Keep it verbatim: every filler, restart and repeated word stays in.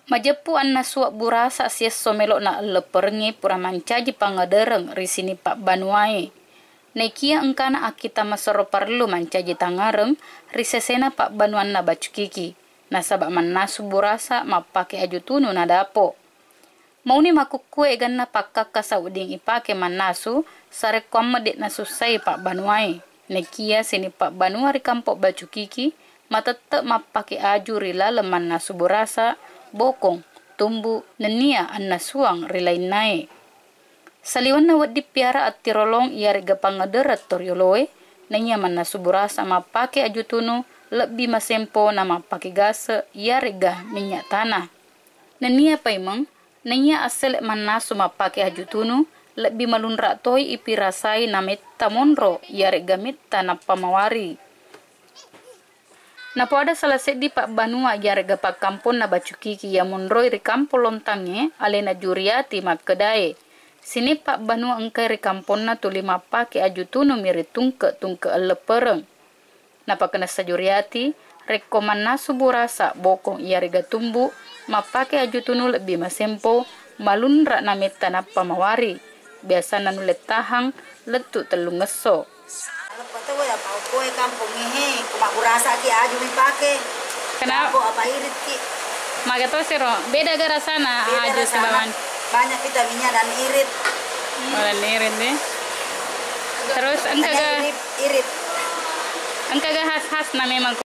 Majeppu annasua burasa siesso melo'na ellepperengnge pura mancaji pangngedereng ri sining pabbanuae. Naikia engkana akkita masero parellu mancaji tangngareng ri sesena pabbanuanna Bacukiki, nasaba mannasu burasa mappake aju tunu na dapo. Mauni makkukkue eganna pakkakkasa wedding ipake mannasu, sarekkuamma de' nasussai pabbanuae. Naikia sining pabbanua ri Kampong Bacukiki matette' mappake aju ri laleng mannasu burasa, bokong, tumbu, nennia annasuang ri lainnae. Saliwenna wedding piara attirolong iyare'ga pangngedereng torioloe, naiya mannasu burasa mappake aju tunu lebbi masempo na mappake gase' iyare'ga minnya' tanah. Nennia paimeng, naiya assele' mannasu mappake aju tunu, lebbi malunra' toi ipirasai na metta monro iyare'ga metta nappa mawari. Napoada sala seddi pabbanua iyare'ga pakkamponna Bacukiki iya monroi ri Kampong Lontangnge, alena Juriati makkedae, sining pabbanua engkai ri kamponna tuli mappake aju tunumi ri tungke-tungke elleppereng. Napakenessa Juriati, rekko mannasu burasa, bokong iyare'ga tumbu, mappake aju tunu lebbi masempo, malunra' na metta nappa mawari. Biasanna nulle tahang lettu tellungngesso. Leppa to ya, pao koe kampongnge he, ko mabburasaki aju mipake. Kenapa? Ko apa iritki. Maga to siro, beda ga rasana? Beda aju rasana. Sibawan. Banyak vitaminnya dan irit. Oh, dan irit deh. Terus engka ga irit, irit. Engka ga khas-khas na memang